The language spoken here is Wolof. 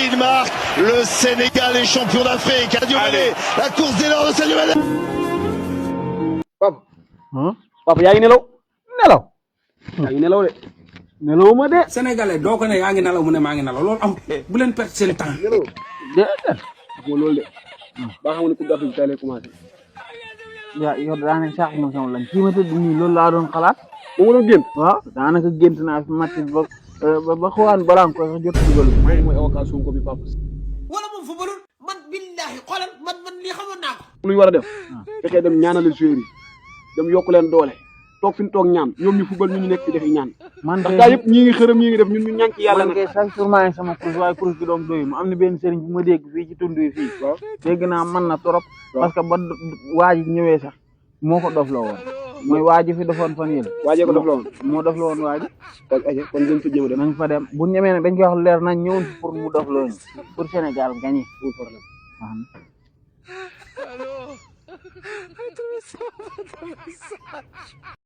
il marque. Le Sénégal est champion d'Afrique. Sadio Mané, la course des Lords de Sadio Mané. Papa. Papa yaa ngi nelaw. Nelaw. yaa ngi nelaw de. nelaw ma de. Sénégalais doo ko ne yaa ngi nelaw mu ne maa ngi nelaw loolu am bu leen perte seen temps. nelaw déedéet. xam nga loolu de. ba xam ne Coupe d'Afrique tey lay commencé. yow daanaka sax ma sama lañ kii ma tëdd nii loolu laa doon xalaat. ba ma doon génn. waaw daanaka gént naa fi matt ba xawaan balaa nga koy sax jot dugal. mooy avocat Sonko bi papa. wala moom footballul man billahi xoolal man lii xamoon naa ko. lu ñu war a def. fekkee dem ñaanale joueurs yi dem yokk leen doole toog fi ñu toog ñaan ñoom ñu football ñu nekk fi defi ñaan. man ndax gaa yëpp ñii ngi xërëm ñii ngi def ñun ñu ñànk yàlla man kay chaque jour maa ngi sama kurus waaye kurus gi doom doyu ma am na benn sëriñ bu ma dégg fii ci tund yi fii. waaw dégg naa mën na trop. parce que ba waa ji ñëwee sax moo ko dofloo woon. mooy waa ji fi defoon fan yële. waajee ko dofloo woon. moo dofloo woon waa ji. kon dañ fa jéem a dem. nañ fa dem bu ñemee nag dañ koy wax leer nañ ñëwoon pour mu dofloo ñu pour Sénégal gagné. amul problème. waaw.